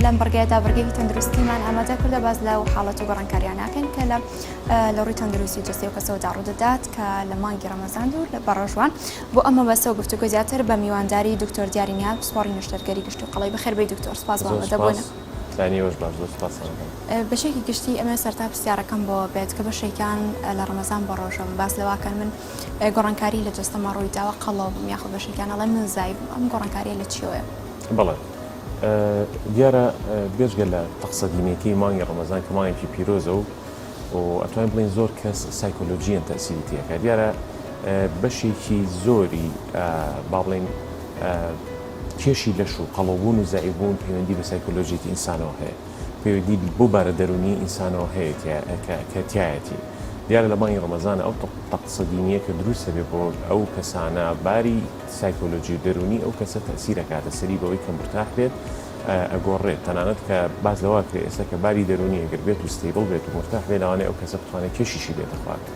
لەم بڕگەیەدا بڕگەیەکی تەندروستیمان ئامادە کردە باس لەو حاڵەت و گۆڕانکاریانە ئەکەین کە لە لە ڕووی تەندروستی جەستەی و کەسەوە ڕوودەدات کە لە مانگی ڕەمەزان و لە بەڕۆژوان بۆ ئەم مەبەستەوە گفتوگۆی زیاتر بە میوانداری دکتۆر دیاری نیاز پسپۆڕی نەشتەرگەری گشتی و قەڵەوی بەخێربێی دکتۆر سپاس بۆ زۆر ئامادەبوونت. سپاس لانی ئێوەش باش زۆر سپاستان ئەکەم. بەشێکی گشتی ئەمەوێت سەرەتا پرسیارەکەم بۆ بێت کە بەشێکیان لە ڕەمەزان بەڕۆژەوە باس لەوەکەن من گۆڕانکاری لە جەستەما ڕوویداوە قەڵەو بووم یاخود بەشێکیان ئەڵێن من زایف بووم ئەم گۆڕانکاریە لە چیەوەیە؟ بەڵێ دیارە بێجگە لە تەقسە دینیەکەی مانگی ڕەمەزان کە مانگێکی پیرۆزە و و ئەتوانین بڵێین زۆر کەس سایکۆلۆجیەن تەئسیری تێکا دیارە بەشێکی زۆری با بڵێین کێشی لەش و قەڵەوبوون و زەعیفبوون پەیوەندی بە سایکۆلۆژیەتی ئینسانەوە هەیە پەیوەندی بەو بارە دەروونیەی ئینسانەوە هەیە کە تیایەتی. دیارە لە مانگی ڕەمەزانە ئەو تەقسە دینیە کە دروست ئەبێ بۆ ئەو کەسانە باری سایکۆلۆجی و دەروونی ئەو کەسە تەئسیر ئەکاتە سەری بەوەی کە مورتاح بێت ئەگۆڕێت تەنانەت کە باس لەوە ئەکرێ ئێستا کە باری دەروونی ئەگەر بێت و stable بێت و مورتاح بێت لەوانەیە ئەو کەسە بتوانێت کێشیشی بێتە خوارەوە.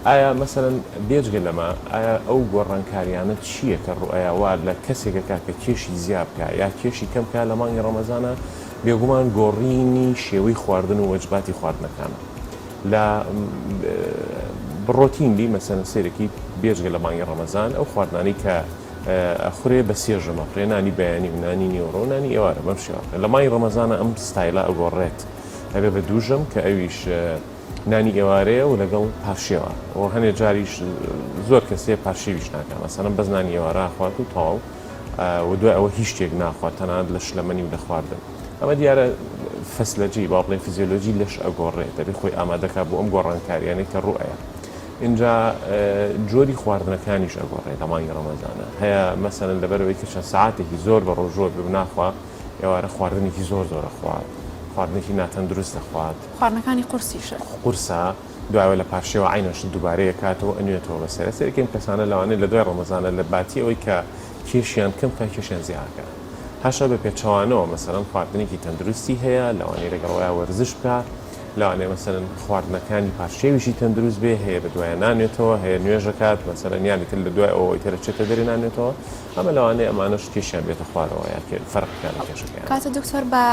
ئایا مەسەلەن بێجگە لەمە ئایا ئەو گۆڕانکاریانە چییە کە ڕوئەیا وا لە کەسێک ئەکا کە کێشی زیا بکا یا کێشی کەم کا لە مانگی ڕەمەزانا؟ بێگومان گۆڕینی شێوەی خواردن و وەجباتی خواردنەکانە لە ڕۆتینلی مەسەلەن سەیرەکی بێجگە لە مانگی ڕەمەزان ئەو خواردنانەی کە ئەخورێ بە سێ ژەم ئەخورێ نانی بەیانی و نانی نیوەڕۆ و نانی ئێوارە بەم شێوە لە مانگی ڕەمەزانە ئەم ستایلە ئەگۆڕێت ئەبێ بە دوو ژەم کە ئەویش نانی ئێوارەیە و لەگەڵ پارشێوە و هەنێ جاریش زۆر کەسێ پارشێویش ناکا مەسەلەن بەس نانی ئێوارە ئەخوات و تەواو و دوای ئەوە هیچ شتێک ناخوات تەنانەت لە شلەمەنی و لە خواردن ئەمە دیارە فەسلەجی با بڵێن فیزیۆلۆجی لەش ئەگۆڕێت دەبێ خۆی ئامادەکا بۆ ئەم گۆڕانکاریانەی کە ڕوئەیە اینجا جۆری خواردنەکانیش ئەگۆڕێت لە مانگی ڕەمەزانە هەیە مەسەلەن لەبەرەوەی کە چەند سەعاتێکی زۆر بە ڕۆژووە بێ و ناخوا ئێوارە خواردنێکی زۆر زۆر ئەخوات خواردنێکی ناتەندروست دەخوات. خواردنەکانی قورسیشن. قورسە، دوایەوە لە پارشێوە عەینەن شت دووبارەی ئەکاتەوە ئەنوێتەوە بەسەرێ سەیرکەی ئەم کەسانە لەوانەیە لە دوای ڕەمەزانە لە باتی ئەوەی کە کێشیان کەم بکا کێشیان زیا ئەکا هاشا بە پێچەوانەوە مەسەلەن خواردنێکی تەندروستی هەیە لەوانەیە لەگەڵ ئەوەیا وەرزش بکا لەوانەیە مەسەلەن خواردنەکانی پارشێویشی تەندروست بێ هەیە بە دوایە نانوێتەوە هەیە نوێژەکات مەسەلەن یانی تر لە دوای ئەوەی تر ئەچێتە دەرێ نانوێتەوە ئەمە لەوانەیە ئەمانەش کێشیان بێتە خوارەوە یا فەرق بکات لە کێشەکەیان. کاتە دکتۆر بە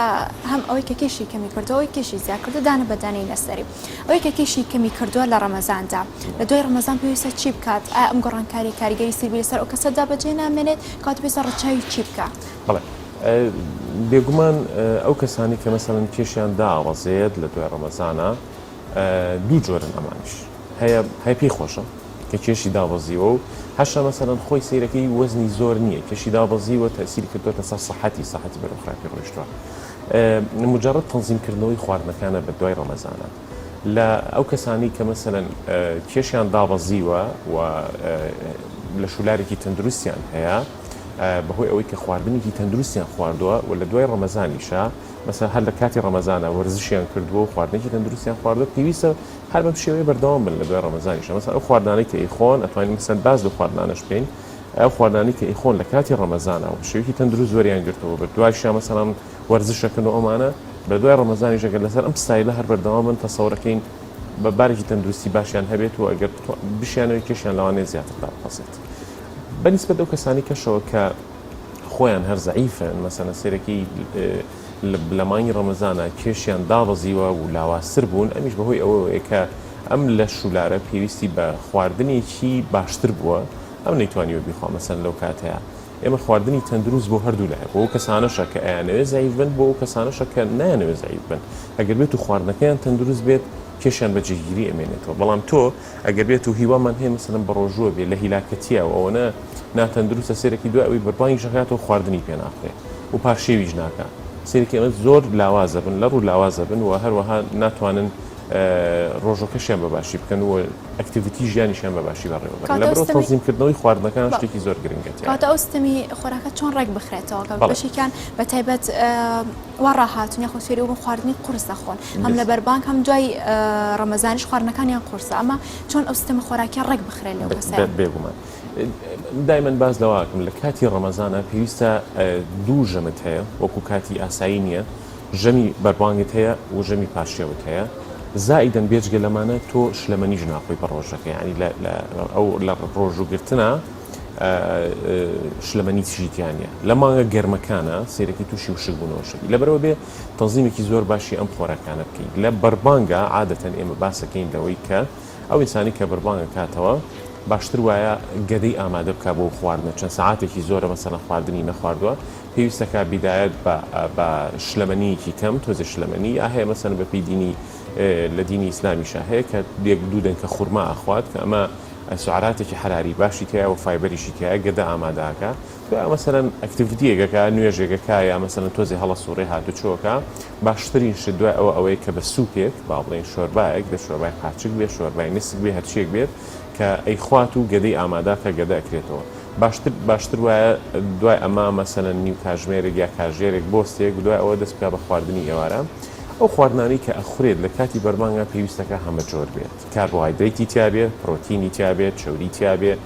هەم ئەوەی کە کێشی کەمی کردووە ئەوەی کێشی زیاد کردووە دانە بە دانەی لەسەری ئەوەی کە کێشی کەمی کردووە لە ڕەمەزاندا لە دوای ڕەمەزان پێویستە چی بکات ئایا ئەم گۆڕانکاریە کاریگەری سلبی لەسەر ئەو کەسە دا بەجێ نامێنێت کەواتە پێویستە ڕەچاوی چی بکا؟ بەڵێ بێگومان ئەو کەسانەی کە مەسەلەن کێشیان دابەزێت لە دوای ڕەمەزانا دوو جۆرن ئەمانیش هەیە هەیە پێی خۆشە کە کێشی دابەزیوە و هەشە مەسەلەن خۆی سەیرەکەی وەزنی زۆر نییە کێشی دابەزیوە تەسیری کردووەتە سەر سەحەتی سەحەتی بەرەو خراپی ڕۆیشتووە مجرد تەنزیم کردنەوەی خواردنەکانە بە دوای ڕەمەزانە لە ئەو کەسانی کە مەسەلەن کێشیان دابەزیوە و لە شولارێکی تەندروستیان هەیە بەهۆی ئەوەی کە خواردنێکی تەندروستیان خواردووە و لە دوای ڕەمەزانیشە مەسەلەن هەر لە کاتی ڕەمەزانە وەرزشیان کردووە و خواردنێکی تەندروستیان خواردووە پێویستە هەر بەم شێوەیە بەردەوام بن لە دوای ڕەمەزانیشە مەسەلەن ئەو خواردنانەی کە ئەیخۆن ئەتوانین مەسەلەن باس لەو خواردنانەش بکەین ئەو خواردنانەی کە ئەیخۆن لە کاتی ڕەمەزانە و بە شێوەیەکی تەندروست وەریان گرتووە بە دوایشیا مەسەلەن وەرزشەکەن و ئەمانە بە دوای ڕەمەزانیش ئەگەر لەسەر ئەم ستایلە هەر بەردەوام بن تەسەورەکەین بە بارێکی تەندروستی باشیان هەبێت و ئەگەر بشیانەوەی کێشیان لەوانەیە زیاتر داببەزێت بە نیسبەت ئەو کەسانی کەشەوە کە خۆیان هەر زەعیفن مەسەلەن سەیرەکەی لە مانگی ڕەمەزانا کێشیان دابەزیوە و لاوازتر بوون ئەمیش بەهۆی ئەوەیە کە ئەم لەش و لارە پێویستی بە خواردنێکی باشتر بووە ئەم نەیتوانیوە بیخوا مەسەلەن لەو کاتەیا ئێمە خواردنی تەندروست بۆ هەردوو لایە بۆ ئەو کەسانەشە کە ئەیانەوێ زەعیف بن بۆ ئەو کەسانەشە کە نایانەوێ زەعیف بن ئەگەر بێت و خواردنەکەیان تەندروست بێت کێشیان بە جێگیری ئەمێنێتەوە بەڵام تۆ ئەگەر بێت و هیوامان هەیە مەسەلەن بەڕۆژووە بێ لە هیلاکەتیە و ئەوەنە ناتەندروستە سەیرەکی دوای ئەوەی بەربانگیش ئەکاتەوە خواردنی پێ ناخورێ و پارشێویش ناکا سەیرەکی ئەمە زۆر لاواز ئەبن لەڕ و لاواز ئەبن و هەروەها ناتوانن ڕۆژەکەشیان بە باشی بکەن و activity ژیانیشیان بە باشی بەڕێوە بەرن کاتە ئەو لەبەرئەوە ستەمی تەنزیم کردنەوەی خواردنەکان بەڵێ شتێکی زۆر گرنگە تیایا. کەواتە ئەو ستەمی خۆراکە چۆن ڕێک بخرێتەوە کە بەڵێ. بەشێکیان بە تایبەت وا ڕاهاتوون یاخود فێری بوون خواردنی قورس دەخۆن هەم لە بەربانگ هەم دوای ڕەمەزانیش خواردنەکانیان قورسە ئەمە چۆن ئەو ستەمە خۆراکیە ڕێک بخرێت لەو کەسەیە؟ بێگومان دایمەن باس لەوە ئەکەم لە کاتی ڕەمەزانە پێویستە دوو ژەمت هەیە وەکو کاتی ئاسایی نییە ژەمی بەربانگت هەیە و ژەمی پارشێوت هەیە زائیدەن بێجگە لەمانە تۆ شلەمەنیش ناخۆی بە ڕۆژەکە یانی لە ئەو لە ڕۆژوو گرتنە. شلەمەنی تیژی تیا نییە لە مانگە گەرمەکانە سیرەکی تووشی وشک بوونەوە شەبی لەبەرەوە بێ تەنزیمێکی زۆر باشی ئەم خۆراکانە بکەیت لە بەربانگا عادەتەن ئێمە باسەکەین لەوەی کە ئەو ئینسانی کە بەربانگ ئەکاتەوە باشتر وایە گەدەی ئامادە بکا بۆ خواردنە چەند سەعاتێکی زۆرە مەسەلەن خواردنی نەخواردووە پێویستەکا بیدایەت بە بە شلەمەنیەکی کەم تۆزێ شلەمەنی یا هەیە مەسەلەن بە پێی دینی لە دینی ئیسلامیشا هەیە کە یەک دوو دەنکە خورما ئەخوات کە ئەمە سعراتێکی حەراری باشی تیایە و فایبەریشی تیایە گەدە ئامادە ئەکا دوای مەسەلەن activity ێک ئەکا نوێژێک ئەکا یا مەسەلەن تۆزێ هەڵەسوڕێ هاتوچۆ ئەکا باشترین شت دوای ئەوە ئەوەیە کە بە soup ێک با بڵێین شۆربایەک بێت شۆربای قارچک بێت شۆربای نیسک بێت هەرچیەک بێت کە ئەیخوات و گەدەی ئامادە کە گەدە ئەکرێتەوە باشتر باشتر وایە دوای ئەمە مەسەلەن نیو کاژمێرێک یا کاژێرێک بۆستێک دوای ئەوە دەست بکا بە خواردنی ئێوارە ئەو خواردنانەی کە ئەخورێت لە کاتی بەربانگا پێویستەکە هەمەجۆر بێت کاربۆهایدرەیتی تیا بێت پرۆتینی تیا بێت چەوری تیا بێت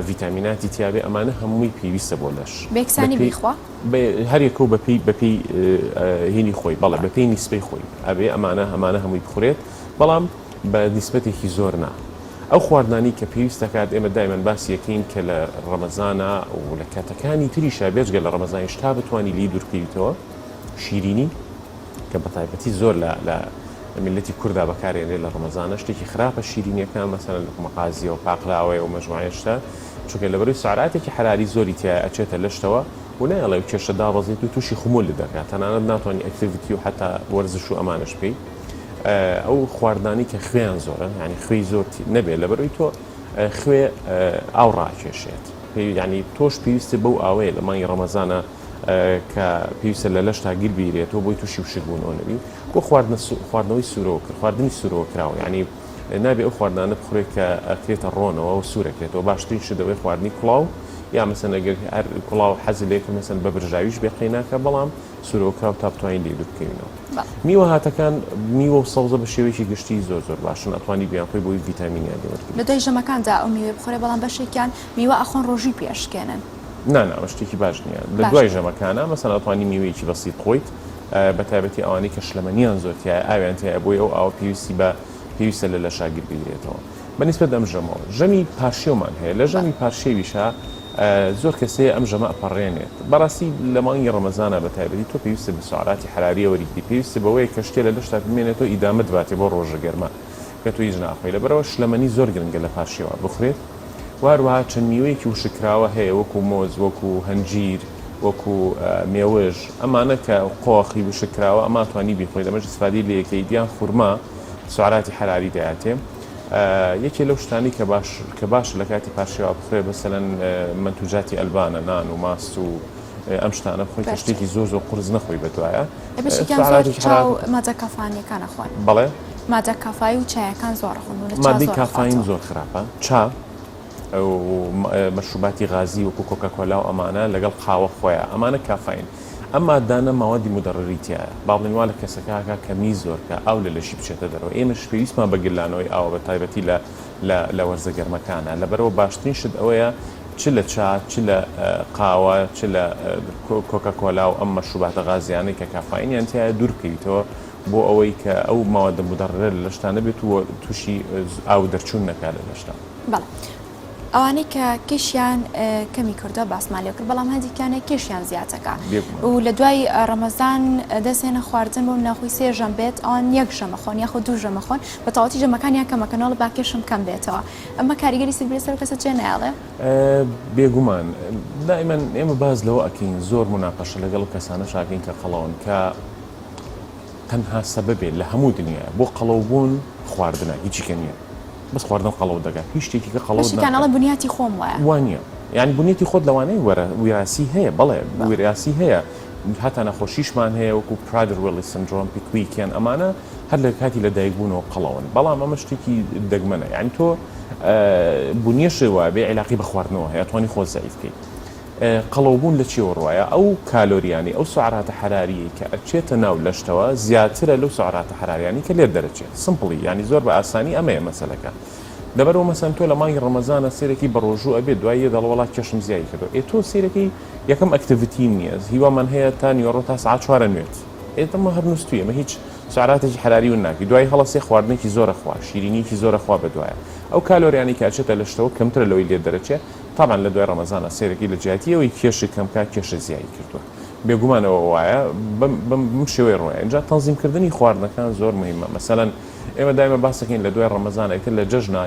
ڤیتامیناتی تیا بێ ئەمانە هەمووی پێویستە بۆ لەش. بەیەکسانی بیخوا؟ هەر یەکە و بەپێی بەپێی هینی خۆی بەڵێ بەپێی نیسبەی خۆی ئەبێ ئەمانە ئەمانە هەمووی بخورێت بەڵام بە نیسبەتێکی زۆر نا. ئەو خواردنانەی کە پێویست دەکات ئێمە دایمەن باسی ئەکەین کە لە ڕەمەزانا و لە کاتەکانی تریشا بێجگە لە ڕەمەزانیش تا بتوانی لێی دوورکەویتەوە شیرینی، کە بەتایبەتی زۆر لە لە میللەتی کوردا بەکارێنرێت لە ڕەمەزانە شتێکی خراپە شیرینیەکان مەسەلەن لوقمە قازیە و پاقلاوەیە و مەجموعەیە شتە چونکە لەبەرەوەی سعراتێکی حەراری زۆری تیایە ئەچێتە لەشتەوە و نایەڵێ و کێشە دابەزێت و تووشی خمولت دەکات تەنانەت ناتوانانی activity و حتا وەرزش و ئەمانەش بکەیت ئەو خواردنانی کە خوێیان زۆرە یعنی خوێی زۆر نەبێت لەبەرەوەی تۆ خوێ ئاو ڕاکێشێت یعنی تۆش پێویستە بەو ئاوەیە لە مانگی ڕەمەزانە کە پێویستە لە لەشتا گیر بیرێتەوە بۆی تووشی وشکبوونەوە نەبی بۆ خواردنە خواردنەوەی سوورەوە کرد خواردنی سوورەوە کراوە یعنی نابێ ئەو خواردنانە بخورێت کە ئەکرێتە ڕۆنەوە و سوورەکرێتەوە باشترین شت ئەوەی خواردنی کوڵاو یا مەسەن ئەگەر هەر کوڵاو حەزی لێ کرد مەسەن بە برژاویش بێ قەیناکە بەڵام سوورەوە کراو تا بتوانین لێی دوور بکەوینەوە میوە هاتەکان میوە و سەوزە بە شێوەیەکی گشتی زۆر زۆر باشن ئەتوانی بیانخۆی بۆی ڤیتامینیان لێ وەرگری. لە دوای ژەمەکاندا ئەو میوەیە بخورێ بەڵام بەشێکیان میوە ئەخۆن ڕۆژووی پێ ئەشکێنن. نا نا ئەمە شتێکی باش نییە لە دوای ژەمەکانە مەسەن ئەتوانی میوەیەکی بەسیت بخۆیت بە تایبەتی ئەوانەی کە شلەمەنیان زۆر تیایە ئاویان تیایە بۆی ئەو ئاوە پێویستی بە پێویستە لە لەشا گر بدرێتەوە بە نیسبەت ئەم ژەمەوە ژەمی پارشێومان هەیە لە ژەمی پارشێویشا زۆر کەس هەیە ئەم ژەمە ئەپەڕێنێت بەڕاستی لە مانگی ڕەمەزانە بە تایبەتی تۆ پێویستە بە سعراتی حراریە وەریگری پێویستە بەوەیە کە شتێ لە لەشتا بمێنێتەوە ئیدامەت باتێ بۆ ڕۆژە گەرمە کە تۆ هیچ ناخۆی لەبەرئەوە شلەمەنی زۆر گرنگە لە پارشێوا بخورێت و هەروەها چەند میوەیەکی وشککراوە هەیە وەکو مۆز وەکو هەنجیر وەکو مێوژ ئەمانە کە قۆخی وشککراوە ئەمە توانی بیخۆی لەمەش ئیسفادەی لێ ئەکەیت یان خورما سعراتی حراری دەیاتێ یەکێ لەو شتانەی کە باش کە باشە لە کاتی پارشێوا بخورێ مەسەلەن مەنتوجاتی ئەلبانە نان و ماست و ئەم شتانە بخۆی کە شتێکی زۆر زۆر قورس نەخۆی بەدوایە بەشێکیان زۆر چا و مادە کافانیەکان ئەخۆن. بەڵێ. مادە کافای و چایەکان زۆر ئەخۆن و لە چا مادەی زۆر کافاین ئەخواتەوە. زۆر خراپە چا و مەشروباتی غازی وەکو کۆکاکۆلا و ئەمانە لەگەڵ قاوە خۆیان ئەمانە کافاین ئەم مادانە ماوادی مدەڕری تیایە با بڵێین وا لە کەسەکە ئەکا کە میز زۆر بکا ئاو لە لەشی بچێتە دەرەوە ئێمەش پێویستمان بە گلانەوەی ئاوە بە تایبەتی لە لە لە وەرزە گەرمەکانە لەبەرئەوە باشترین شت ئەوەیە چ لە چا چ لە قاوە چ لە کۆکا کۆلا و ئەم مەشروباتە غازیانەی کە کافاینیان تیایە دوور بکەویتەوە بۆ ئەوەی کە ئەو مەوادە مدەڕرە لە لەشتا نەبێت و تووشی ئاو دەرچوون نەکات لە لەشتا. بەڵێ ئەوانەی کە کێشیان کەمی کردووە باسمان لێ کرد بەڵام هەندێکیان هەیە کێشیان زیاتەکە و لە دوای ڕەمەزان دەستێنە خواردن بۆ ناخۆی سێ ژەم بێت ئەوان یەک ژەمە خۆن یاخود دوو ژەمە خۆن بە تەواوەتی ژەمەکانیان کەمەکەنەوە با کێشم کەم بێتەوە ئەمە کاریگەری سلبی لەسەر کەسە جێ نایەڵێ؟ بێگومان دائیمەن ئێمە باس لەوە ئەکەین زۆر موناقەشە لەگەڵ ئەو کەسانەش ئەکەین کە قەڵەون کە تەنها سەبەبێ لە هەموو دنیایا بۆ قەڵەو بوون خواردنە هیچی کە نییە بەس خواردن قەڵەوت دەکات هیچ شتێکی کە قەڵەوت بەشێکیان ناکات ئەڵێن بنیاتی خۆم وایە. وا نییە یانی بنیەتی خۆت لەوانەیە وەرە ویراسی هەیە بەڵێ ویراسی هەیە هەتا نەخۆشیشمان هەیە وەکو Prader-Willi syndrome PKAN ئەمانە هەر لە کاتی لە دایک بوونەوە قەڵەون بەڵام ئەمە شتێکی دەگمەنە یانی تۆ بنیەشێ وابێ عیلاقی بە خواردنەوە هەیە ئەتوانی خۆت زەعیف کەیت قەڵەوبوون لە چیەوە ڕوایە؟ ئەو کالۆریانەی، ئەو سوعراتە حەراریەی کە ئەچێتە ناو لەشتەوە زیاترە لەو سوعراتە حەراریانەی کە لێت دەرەچێت simply یانی زۆر بە ئاسانی ئەمەیە مەسەلەکە لەبەرئەوە مەسەن تۆ لە مانگی ڕەمەزانە سەیرەکەی بەڕۆژوو ئەبێت دوای یە دەڵێ وەڵا کێشم زیای کردوە ئێ تۆ سەیرەکەی یەکەم activity نیە هیوامان هەیە تا نیوەڕۆ تا سەعات چوارە نوێت ئێ ئەمە هەر نوستویە ئەمە هیچ. سعراتێکی حەراری ون ناکەی دوای هەڵەسێ خواردنێکی زۆر ئەخوا شیرینیەکی زۆر ئەخوا بەدوایە ئەو کالۆریانەی کە ئەچێتە لەشتەوە کەمترە لەوەی لێت دەرەچێ تەبعەن لە دوای ڕەمەزانا سەیرەکەی لە جیاتی ئەوەی کێشت کەم کا کێشت زیایی کردووە بێگومان ئەوە وایە بەم بەم بەم شێوەیە ڕۆیە ئینجا تەنزیم کردنی خواردنەکان زۆر مهمە مەسەلەن ئێمە دایمە باس دەکەین لە دوای ڕەمەزان ئیتر لە جەژنا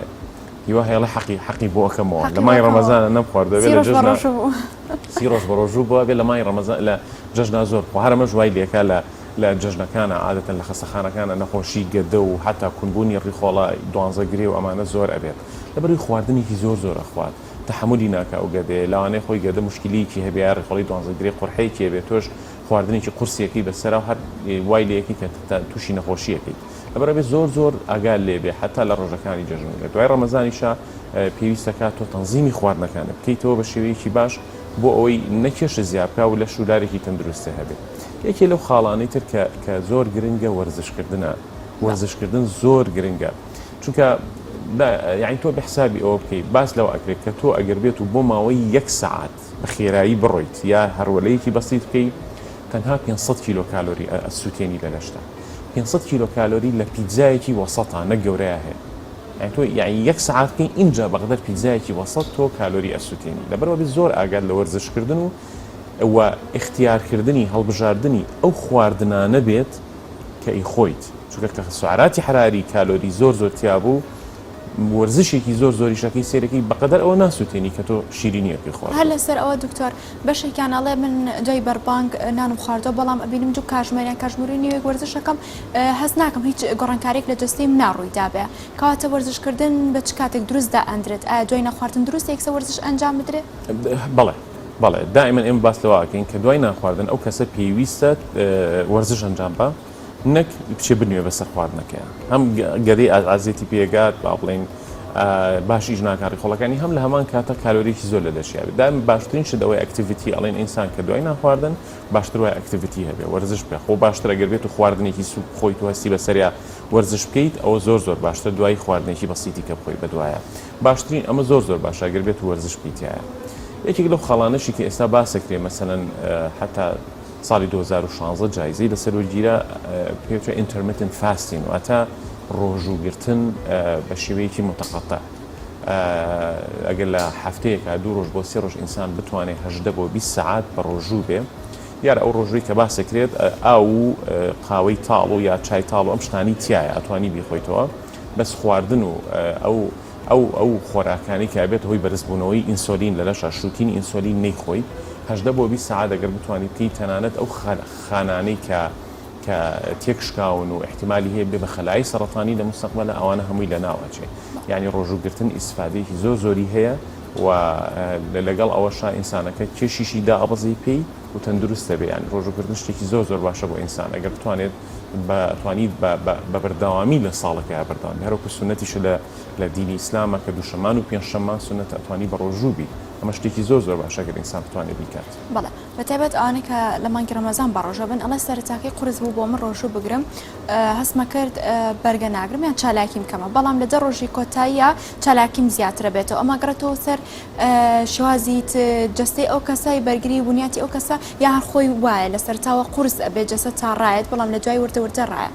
هیوا هەیە ئەڵێ حەقی حەقی بۆ ئەکەمەوە لە حەقی مانگی بۆ ئەکەمەوە ڕەمەزانە نەمخواردووە سی بێ لە ڕۆژ بە جەژنا ڕۆژوو بوو. سی ڕۆژ بە ڕۆژوو بووە بێ لە مانگی ڕەمەزان لە جەژنا زۆر بخوا هەر ئەمەش وای لێکا لە لە جەژنەکانا عادەتەن لە خەستەخانەکانا نەخۆشی گەدە و حەتا کونبوونی ڕیخۆڵە دوانزە گرێ و ئەمانە زۆر ئەبێت لەبەرئەوەی خواردنێکی زۆر زۆر ئەخوات تەحەمولی ناکا ئەو گەدەیە لەوانەیە خۆی گەدە موشکیلەیەکی هەبێ یا ڕیخۆڵەی دوانزە گرێ قورحەیەکی هەبێ تۆش خواردنێکی قورسی ئەکەی بەسەرا و هەر وای لێ ئەکەی کە تووشی نەخۆشی ئەکەیت لەبەرئەوەی ئەبێ زۆر زۆر ئاگات لێ بێ حەتا لە ڕۆژەکانی جەژن و لە دوای ڕەمەزانیشا پێویستە کات تۆ تەنزیمی خواردنەکانت بکەیتەوە بە شێوەیەکی باش بۆ ئەوەی نە کێشت زیاد بکا و لەش و لارێکی تەندروستت هەبێ. یەکێ لەو خاڵانەی تر کە کە زۆر گرنگە وەرزشکردنە. وەرزشکردن زۆر گرنگە چونکە یانی تۆ بە حسابی ئەوە بکەی باس لەوە ئەکرێت کە تۆ ئەگەر بێت و بۆ ماوەی یەک سەعات بە خێرایی بڕۆیت یا هەرولەیەکی بەسیت بکەی تەنها 500 کیلۆ کالۆری ئەسووتێنی لە لەشتا 500 کیلۆ کالۆری لە پیتزایەکی وەسەتا نەک گەورەیا هەیە یانی تۆ یانی یەک سەعات بکەی ئینجا بەقدەر پیتزایەکی وەسەت تۆ کالۆری ئەسوتێنی لەبەرئەوە بێ زۆر ئاگات لە وەرزش کردن و و ئیختیار کردنی هەڵبژاردنی ئەو خواردنانە بێت کە ئەیخۆیت چونکە کە سعراتی حراری کالۆری زۆر زۆر تیا بوو وەرزشێکی زۆر زۆریش ئەکەی سەیرەکەی بەقەدەر ئەوە ناسوتێنی کە تۆ شیرینیەکەی هەر خواردووە. لەسەر ئەوە دکتۆر بەشێکیان ئەڵێ من دوای بەربانگ نانم خواردوە بەڵام ئەبینم دوو کاژمێر یان کاژمێر و نیوێک وەرزش ئەکەم هەست ناکەم هیچ گۆڕانکاریەک لە جەستەی منا ڕووی دابێ کەواتە وەرزش کردن بە چ کاتێک دروست دائەندرێت ئایا دوای نەخواردن دروستە یەکسەر وەرزش ئەنجام بدرێ؟ بەڵێ بەڵێ دائیمەن ئێمە باس لەوە ئەکەین کە دوای نانخواردن ئەو کەسە پێویستە وەرزش ئەنجام با نەک بچێ بنوێ بەسەر خواردنەکەیا هەم گەدەی ئازێتی پێگات با بڵێین باش ئیش ناکات ڕیخۆڵەکانی هەم لە هەمان کاتە کالۆریی زۆر لە لەشیا بێت دائیمەن باشترین شت ئەوەی activity ئەڵێن ئینسان کە دوای نانخواردن باشتر وایە activity هەبێ وەرزش بکە خۆ باشترە گەر بێت و خواردنێکی سوک بخۆیت و هەستی بەسەریا وەرزش بکەیت ئەوە زۆر زۆر باشترە دوایی خواردنێکی بەسیتی کە بخۆی بەدوایە باشترین ئەمە زۆر زۆر باشە گەر بێت و وەرزش بکەیت تیایا یەکێک لەو خاڵانەشی کە ئێستا باسەکرێ مەسەلەن حتا ساڵی 2016 جایزەی لەسەر وەرگیرا پێوترێ intermittent fasting واتە ڕۆژووگرتن بە شێوەیەکی متقطع ئەگەر لە هەفتەیەکا دوو ڕۆژ بۆ سێ ڕۆژ ئینسان بتوانێت 18 بۆ 20 سەعات بە ڕۆژوو بێ دیارە ئەو ڕۆژووی کە باسەکرێت ئاو و قاوەی تاڵ و یا چای تاڵ و ئەم شتانی تایە ئەتوانی بیخۆیتەوە بەس خواردن و ئەو ئەو ئەو خۆراکانی کە ئەبێتە هۆی بەرزبوونەوەی ئینسۆلین لە لەشا شووتینی ئینسۆلین نەیخۆی 18 بۆ 20 سەعات ئەگەر بتوانی بکەی تەنانەت ئەو خانانەی کە کە تێکشکاون و ئیحتیمالی هەیە بێ بە خەلای سەڕەتانی لە موستەقبەلا ئەوانە هەمووی لەناو ئەچێ یانی ڕۆژوو گرتن ئیسفادەیەکی زۆر زۆری هەیە و لەگەڵ ئەوەشا ئینسانەکە کێشیشی دائەبەزی پێی و تەندروست دەبێ یانی ڕۆژوو گرتن شتێکی زۆر زۆر باشە بۆ ئینسان ئەگەر بتوانێت بە توانیت بە بە بەردەوامی لە ساڵەکەیا بەردەوام بی هەروەکو سوننەتیشە لە لە دینی ئیسلامە کە دووشەمان و پێنجشەممان سوننەتە ئەتوانی بە ڕۆژوو بی ئەمە شتێکی زۆر زۆر باشە گەر ئینسان بتوانێت بیکات. بەڵێ بەتایبەت ئەوانەی کە لە مانگی ڕەمەزان بەڕۆژوو بن ئەڵێ سەرەتاکەی قورس بوو بۆ من ڕۆژوو بگرم هەستمە کرد بەرگە ناگرم یان چالاکیم کەمە بەڵام لە دە ڕۆژی کۆتاییە چالاکیم زیاترە بێتەوە ئەمە گەڕێتەوە سەر شێوازی جەستەی ئەو کەسای بەرگری بنیاتی ئەو کەسە یا هەر خۆی وایە لە سەرتاوە قورس ئەبێ جەسە تا ڕایەت بەڵام لە دوای وردە وردە ڕایە.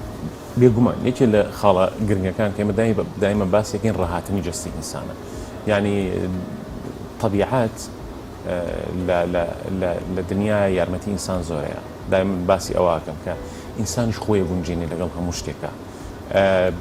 بێگومان یەکێ لە خاڵە گرنگەکان کە ئێمە دایمە باسیەکەین ڕاهاتنی جەستەی ئینسانە یانی تەبیعەت لە لە لە لە دنیایا یارمەتی ئینسان زۆرەیە دایم من باسی ئەوە ئەکەم کە ئینسانیش خۆی ئەگونجێنێ لەگەڵ هەموو شتێکا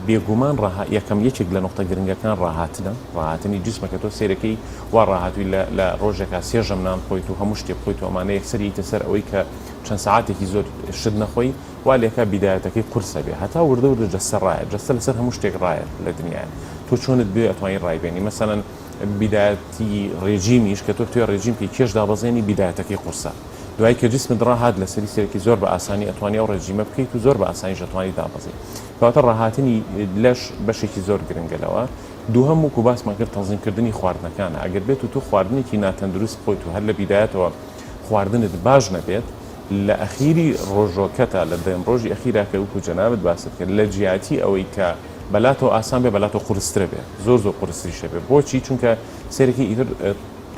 بێگومان ڕاها یەکەم یەکێک لە نقطە گرنگەکان ڕاهاتنە ڕاهاتنی جسمە کە تۆ سێرەکەی وا ڕاهاتووی لە لە ڕۆژێکا سێ ژەم نان خۆیت و هەموو شتێ بخۆیت و ئەمانە یەکسەر یەیتە سەر ئەوەی کە چەند سەعاتێکی زۆر شت نەخۆی وا لێکا بیدایەتەکەی قورسە بێ هەتا وردە وردە جەستە ڕایە جەستە لەسەر هەموو شتێک ڕایەت لە دنیاە تۆ چۆنت بوێ ئەتوانی ڕایبێنی مەسەلەن بیدایەتی ڕێجیمیش کە تۆ بتەوێ ڕێجیم بکەی کێش دابەزێنی بیدایەتەکەی قورسە دوای کە جسمت ڕاهات لەسەری سەرەکی زۆر بە ئاسانی ئەتوانی ئەو ڕێجیمە بکەیت و زۆر بە ئاسانیش ئەتوانی دابەزی کەواتە ڕاهاتنی لەش بەشێکی زۆر گرنگە لەوە دووهەم وەکو باسمان کرد تەنزیم کردنی خواردنەکانە ئەگەر بێت و تۆ خواردنێکی ناتەندروست بخۆیت و هەر لە بیدایەتەوە خواردنت باش نەبێت لە ئەخیری ڕۆژۆکەتا لە دەم ڕۆژی ئەخیرا کە وەکو جەنابت باست کرد لە جیاتی ئەوەی کە بەلاتەوە ئاسان بێ بەلاتەوە قورسترە بێ زۆر زۆر قورستریشە بێ بۆچی چونکە سەیرەکی ئیتر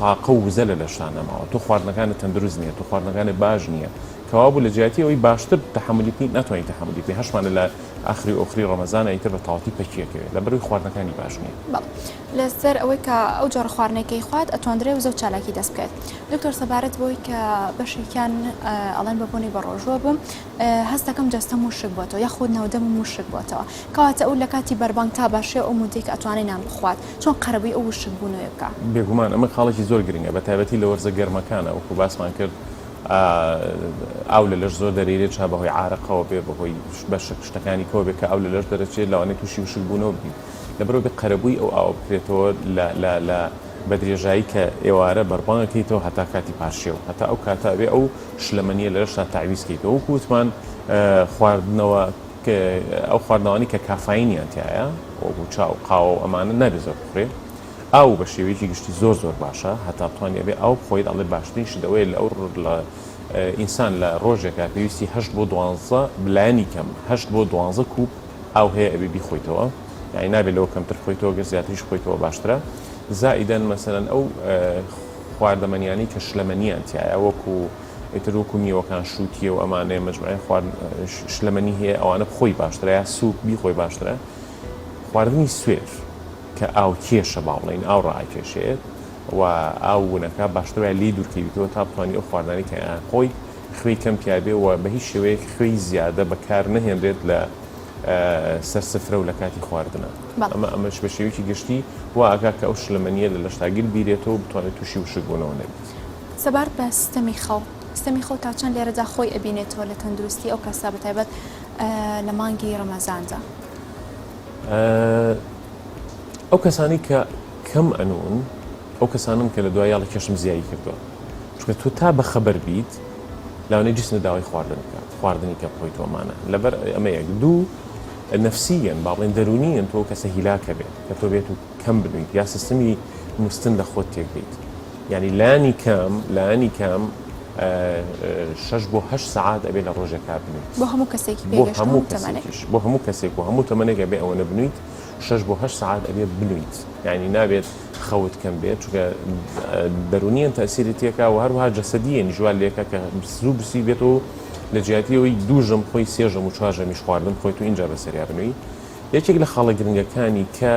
تاقە و وزە لە لەشتا نەماوە تۆ خواردنەکانت تەندروست نییە تۆ خواردنەکانت باش نییە. کەوابوو لە جیاتی ئەوەی باشتر تەحەمولی بکەین ناتوانین تەحەمولی بکەین هەشمانە لە ئاخری ئۆخری ڕەمەزانە ئیتر بە تەواوەتی پەکی ئەکەوێت لەبەرئەوەی خواردنەکانی باش نییە. بەڵێ لەسەر ئەوەی کە ئەو جۆرە خواردنەی کە ئەیخوات ئەتواندرێ وزە و چالاکی دەست بکەوێت. دکتۆر سەبارەت بەوەی کە بەشێکیان ئەڵێن بە بۆنەی بەڕۆژووە بووم هەست دەکەم جەستەم وشک بۆتەوە یاخود ناودەمم وشک بۆتەوە کەواتە ئەو لە کاتی بەربانگ تا باشێ ئەو مودەی کە ئەتوانێ نان بخوات چۆن قەرەبووی ئەو وشک بوونەوەی بکا؟ بێگومان ئەمە خاڵێکی زۆر گرنگە بە تایبەتی لە وەرزە گەرمەکانە وەکو باسمان کرد ئاو لە لەش زۆر دەرێرێت چا بەهۆی عارەقەوە بێ بەهۆی بەشە شتەکانی کەوە بێ کە ئاو لە لەش دەرەچێت لەوانەیە تووشی وشک بوونەوە ببیت لەبەرئەوە بێ قەرەبووی ئەو ئاوە بکرێتەوە لە لە لە بە درێژایی کە ئێوارە بەربانگ ئەکەیتەوە هەتا کاتی پارشێو هەتا ئەو کاتە ئەبێ ئەو شلەمەنیە لە لەشتا تەعویز کەیتەوە وەکو وتمان خواردنەوە ئەو خواردنەوانەی کە کافاینیان تیایە وەکو چا و قاوە و ئەمانە نابێ زۆر بخورێ ئاو بە شێوەیەکی گشتی زۆر زۆر باشە هەتا بتوانی ئەبێ ئاو بخۆیت ئەڵێ باشترین شت ئەوەیە لە ئەو لە ئینسان لە ڕۆژێکا پێویستی هەشت بۆ دوانزە بلایەنی کەم هەشت بۆ دوانزە کوپ ئاو هەیە ئەبێ بیخۆیتەوە یانی نابێت لەوە کەمتر بخۆیتەوە گەر زیاتریش بخۆیتەوە باشترە زائیدەن مەسەلەن ئەو خواردەمەنیانەی کە شلەمەنیان تیایە وەکو ئیتر وەکو میوەکان شووتیە و ئەمانەیە مەجموعەی خوارد شلەمەنی هەیە ئەوانە بخۆی باشترە یا سوپ بیخۆی باشترە خواردنی سوێر کە ئاو کێشە با بڵێین ئاو ڕائەکێشێت و ئاو ونەکا باشتر وایە لێی دوورکەویتەوە تا بتوانی ئەو خواردنانەی کە ئەخۆیت خوێی کەم تیابێ و بە هیچ شێوەیەک خوێی زیادە بەکار نەهێنرێت لە سەر سفرە و لە کاتی خواردنا. ئەمە ئەمەش بە شێوەیەکی گشتی وا ئەکا کە ئەو شلەمەنییە لە لەشتا گل بیرێتەوە و بتوانێت تووشی وشکبوونەوە نەبیت. سەبارەت بە سیستەمی خەو، سیستەمی خەو تا چەند لێرەدا خۆی ئەبینێتەوە لە تەندروستی ئەو کەسە بە تایبەت لە مانگی ڕەمەزاندا؟ ئەو کەسانەی کە کەم ئەنوون ئەو کەسانەن کە لە دوای یاڵی کێشم زیایی کردووە چونکە تۆ تا بەخەبەر بیت لەوانەیە جسمت داوای خواردن بکات خواردنی کە بخۆیت و ئەمانە لەبەر ئەمە یەک دوو نەفسیەن با بڵێن دەروونیەن تۆ کەسە هیلاکە بێت کە تۆ بێت و کەم بنوویت یا سیستمی نووستن لە خۆت تێک بیت یعنی لانی کەم لانی کەم شەش بۆ هەشت سەعات ئەبێ لە ڕۆژێکا بنوویت بۆ هەموو کەسێکی بۆ پێگەشتوو هەموو تەمەنێک کەسێکیش بۆ هەموو کەسێک و هەموو تەمەنێک ئەبێ ئەوەنە بنوویت شەش بۆ هەشت سەعات ئەبێ بنوویت یعنی نابێت خەوت کەم بێت چونکە دەروونیەن تەئسیری تێکا و هەروەها جەسەدیەنیش وا لێکا کە زوو برسی بێتەوە و لە جیاتی ئەوەی دوو ژەم بخۆی سێ ژەم و چوار ژەمیش خواردن بخۆیت و ئینجا بەسەریا بنووی یەکێک لە خاڵە گرنگەکانی کە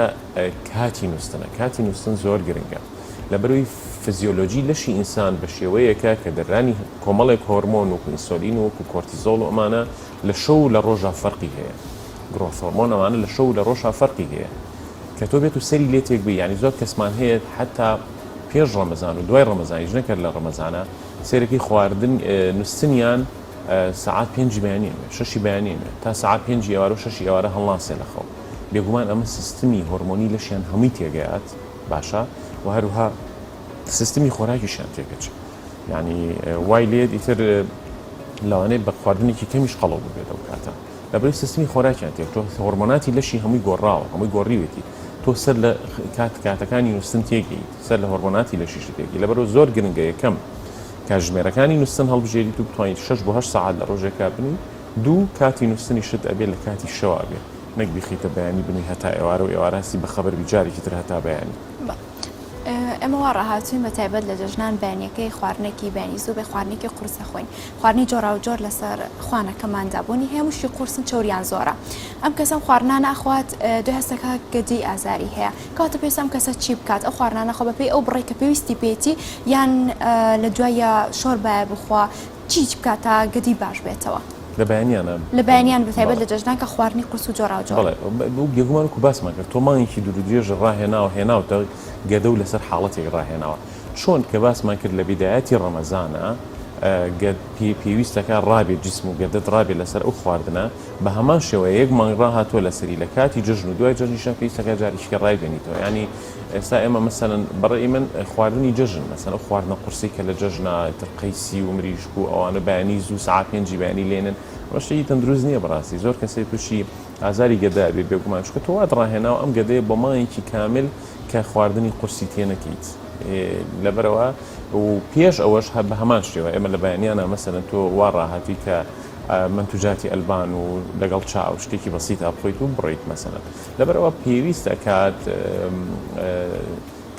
کاتی نووستنە کاتی نووستن زۆر گرنگە لەبەرئەوەی فزیۆلۆجی لەشی ئینسان بە شێوەیەکە کە دەرانی کۆمەڵێک هۆرمۆن وەکو ئینسۆلین و وەکو کۆرتیزۆڵ و ئەمانە لە شەو و لە ڕۆژا فەرقی هەیە growth hormone ئەمانە لە شەو و لە ڕۆژا فەرقی هەیە کە تۆ بێت و سەری لێ تێک بێی یانی زۆر کەسمان هەیە حەتا پێش ڕەمەزان و دوای ڕەمەزانیش نەکەر لە ڕەمەزانە سەیرەکەی خواردن نوستنیان سەعات پێنجی بەیانی ئەوێ شەشی بەیانی ئەوێ تا سەعات پێنجی ئێوارە و شەشی ئێوارە هەڵناسێ لە خەو بێگومان ئەمە سیستمی هۆرمۆنی لەشیان هەمووی تێگەیات باشە و هەروها سیستمی خۆراکیشیان تێکەچێ یعنی وای لێت ئیتر لەوانەیە بە خواردنێکی کەمیش قەڵەو ببێت ئەو کاتە لەبەرئەوەی سیستمی خۆراکیان تێکچووە، هۆرمۆناتی لەشی هەمووی گۆڕاوە، هەمووی گۆڕیوێتی، تۆ سەر لە کات کاتەکانی نووستن تێگەیت، سەر لە هۆرمۆناتی لەشیشت تێگەی، لەبەرئەوە زۆر گرنگە یەکەم کاتژمێرەکانی نووستن هەڵبژێریت و بتوانیت شەش بۆ هەشت سەعات لە ڕۆژێکا بنووی، دوو کاتی نووستنیشت ئەبێ لە کاتی شەوا بێ نەک بیخەیتە بەیانی بنووی هەتا ئێوارە و ئێوارە هەستی بەخەبەر بی جارێکی تر هەتا بەیانی. ئێمە وا ڕاهاتووین بە تایبەت لە جەژنان بەیانیەکەی خواردنێکی بەیانی زوو بێ خواردنێکی قورس ئەخۆین خواردنی جۆراوجۆر لەسەر خوانەکەماندا بوونی هەیە هەمووشی قورسن چەوریان زۆرە ئەم کەسە ئەم خواردنانە ئەخوات دوای هەستەکە گەدەی ئازاری هەیە کەواتە پێویستە ئەم کەسە چی بکات ئەو خواردنانە خۆ بەپێی ئەو بڕێک کە پێویستی پێیەتی یان لە دوایە شۆربایە بخوا چی بکات تا گەدەی باش بێتەوە؟ لە بەیانیانە؟ لە بەیانیان بە تایبەت لە جەژنان کە خواردنی قورس و جۆراوجۆرە. بەڵێ بێگومان وەکو باسمان کرد تۆ مانگێکی دوور و درێژە ڕاهێناوە هێناوتە گەدە و لەسەر حاڵەتێک ڕاهێناوە چۆن کە باسمان کرد لە بیدایەتی ڕەمەزانە گەد پێویستەکە ڕابێت جسم و گەدەت ڕابێت لەسەر ئەو خواردنە بە هەمان شێوە یەک مانگ ڕاهاتووە لەسەری لە کاتی جەژن و دوای جەژنیشا پێویستەکە جارێکیکە ڕایبێنیتەوە یانی ئێستا ئێمە مەسەلەن بەڕێی من خواردنی جەژن مەسەلەن ئەو خواردنە قورسەی کە لە جەژنا ئیتر قەیسی و مریشک و ئەوانە بەیانی زوو سەعات پێنجی بەیانی لێنن ئەمە شتێکی تەندروست نییە بەڕاستی زۆر کەسێ تووشی ئازاری گەدە ئەبێ بێگومان چونکە تۆ وات ڕاهێناوە ئەم گەدەیە بۆ مانگێکی کامل کە خواردنی قورسی تێ نەکەیت لەبەرئەوە و پێش ئەوەش هەر بە هەمان شێوە ئێمە لە بەیانیانا مەسەلەن تۆ وا ڕاهاتووی کە منتوجاتی ئەلبان و لەگەڵ چا و شتێکی بەسیتا بخۆیت و بڕۆیت مەسەلەن لەبەرئەوە پێویست ئەکات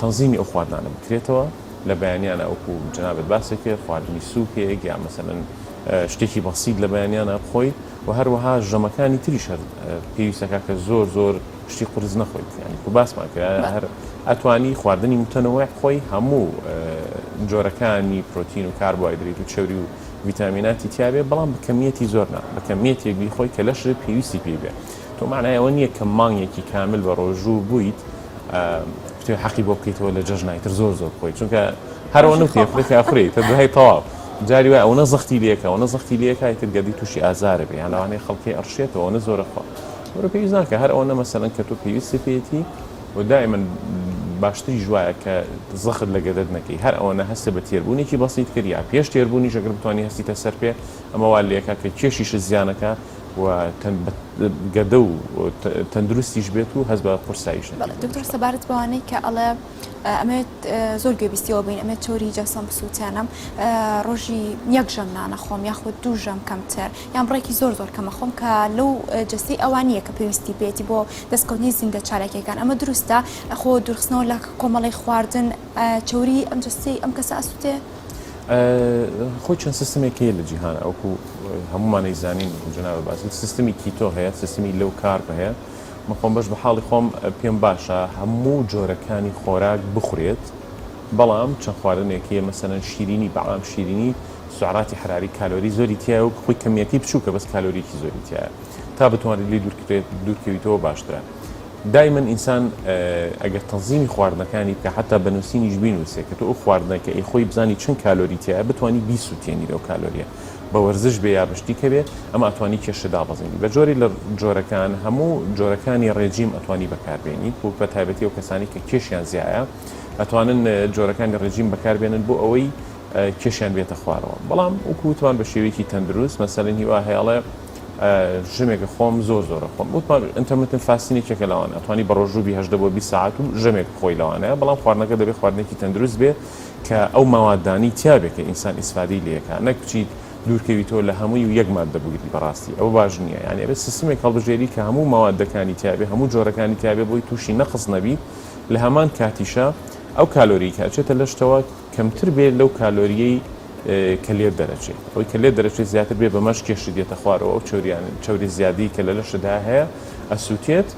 تەنزیمی ئەو خواردنانە بکرێتەوە لە بەیانیانە وەکو جەنابت باست کرد خواردنی سوپێک یا مەسەلەن. شتێکی بەسیت لە بەیانیانە بخۆی و هەروەها ژەمەکانی تریش هەر پێویستەکە کە زۆر زۆر شتی قورس نەخۆیت یانی کو باسمان کرد هەر ئەتوانی خواردنی متەنەوەی خۆی هەموو جۆرەکانی پرۆتین و کاربۆهایدرێت و چەوری و ڤیتامیناتی تیاێ بەڵام بە کەمیەتی زۆر نا بە کەمیەتێک بیخۆی کە لەشت پێویستی پێی بێ تۆ معنای ئەوە نییە کە مانگێکی کامل بە ڕۆژوو بوویت بتەوێ حەقی بۆ بکەیتەوە لە جەژنای تر زۆر زۆر بخۆی چونکە هەر ئەوە نەوتێ خورێ کە ئەخورێی تر دوای تەواو جاری وای ئەوەنە زەختی لێکە ئەوەنە زەختی لێکە ئیتر گەدەی تووشی ئازارە بێ یان لەوانەیە خەڵکی ئەڕشێتەوە ئەوەنە زۆرە خوا مرۆ پێویست ناکە هەر ئەوەنە مەسەلەن کە تۆ پێویستی پێیەتی و دائما باشتریش وایە کە زەخت لە گەدەت نەکەی هەر ئەوەنە هەستە بە تێربوونێکی بەسیت کرد یا پێش تێربوونیش ئەگەر بتوانی هەستیتە سەر پێ ئەمە وا لێکا کە کێشیشت زیانەکە و گەدە و تەندروستیش بێت و هەست بە قورساییش نەکەی. بەڵێ دکتۆر سەبارەت بەوانەی کە ئەڵێ ئەمەوێت زۆر گوێبیستیەوە بین ئەمێت چەوری جەسەم بسووتێنم ڕۆژی یەک ژەم نانەخۆم یاخود دوو ژەم کەمتر یان بڕێکی زۆر زۆر کەمە خۆم کە لەو جەستەی ئەوان نییە کە پێویستی پێێتی بۆ دەستکەوتنی زیندە چالاکیەکان ئەمە دروستە خۆ دوورخستنەوە لە کۆمەڵی خواردن چەوری ئەم جەستەی ئەم کەسە ئەسووتێ؟ خۆی چەند سیستمێک هەیە لە جیهان ئەوکو هەمومانەی زانین جنابە باس سیستمی کیتۆ هەیە سیستمی low carb هەیە من خۆم بەش بە حاڵی خۆم پێم باشە هەموو جۆرەکانی خۆراک بخورێت بەڵام چەند خواردنێک هەیە مەسەلەن شیرینی بەعام شیرینی سعراتی حراری کالۆری زۆری تایە و خۆی کەمیەکەی بچووکە بەس کالۆریکی زۆری تایە تا بتوانێت لێی دوورکرێت دوورکەویتەوە باشترە دایمەن ئینسان ئەگەر تەنزیمی خواردنەکانی بکا حەتا بە نوسینیش بینوسێ کە تۆ ئەو خواردنە کە ئەیخۆی بزانی چەند کالۆری تیایە بتوانی بیسوتێنی لەو کالۆریە بە وەرزش بێ یا بە شتی کە بێ ئەمە ئەتوانی کێشە دابەزێنی بە جۆری لە جۆرەکان هەموو جۆرەکانی ڕێجیم ئەتوانی بەکاربێنیت بۆ بە تایبەتی ئەو کەسانی کە کێشیان زیایە ئەتوانن جۆرەکانی ڕێجیم بەکاربێنن بۆ ئەوەی کێشیان بێتە خوارەوە بەڵام وەکو وتمان بە شێوەیەکی تەندروست مەسەلەن هیوا هەیە ئەڵێ ژەمێکە خۆم زۆر زۆرە خۆم وتمان intermittent fasting یەکێکە لەوانە ئەتوانی بە ڕۆژوو بی 18 بۆ 20 ساعت و ژەمێک بخۆی لەوانەیە بەڵام خواردنەکە دەبێت خواردنێکی تەندروست بێ کە ئەو مەوادانەی تیا بێ کە ئینسان ئیسفادەی لێکا نەک بچیت دوورکەویتەوە لە هەمووی و یەک ماددە بگری بەڕاستی ئەوە باش نییە یعنی ئەبێ سیستمێک هەڵبژێری کە هەموو مەوادەکانی تیا بێ هەموو جۆرەکانی تیا بێ بۆی تووشی نەقص نەبی لە هەمان کاتیشا ئەو کالۆری کە ئەچێتە لەشتەوە کەمتر بێت لەو کالۆریەی کە لێت دەرەچێت ئەوەی کە لێت دەرەچێت زیاتر بێ بەمەش کێشت دێتە خوارەوە ئەو چەوریان چەوری زیادی کە لە لەشتدا هەیە ئەسووتێت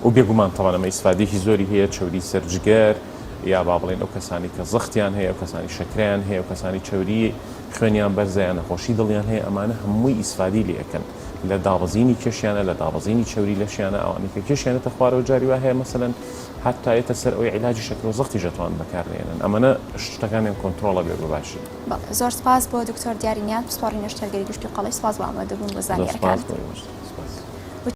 و بێگومان تەوان ئەمە ئیسفادێکی زۆری هەیە چەوری سەر جگەر یا با بڵێن ئەو کەسانی کە زەختیان هەیە ئەو کەسانی شەکرەیان هەیە ئەو کەسانی چەوری خوێنیان بەرزە یان نەخۆشی دڵیان هەیە ئەمانە هەمووی ئیسفادی لێ ئەکەن لە دابەزینی کێشیانە لە دابەزینی چەوری لەشیانە ئەوانەی کە کێشیانەتە خوارەوە جاری وا هەیە مەسەلەن هەتا یەتە سەر ئەوەی عیلاجی شەکرە و زەختیش ئەتوانن بەکاربهێنن ئەمەنە شتەکانیان کۆنترۆڵ ئەبێ بە باشی. بەڵێ زۆر سپاس بۆ دکتۆر دیاری نیاز پسپۆڕی نەشتەرگەری گشتی و قەڵی سپاس بۆ ئامادەبوون بۆ زۆر سپاس زانیارەکانت. بۆ ئێوەش.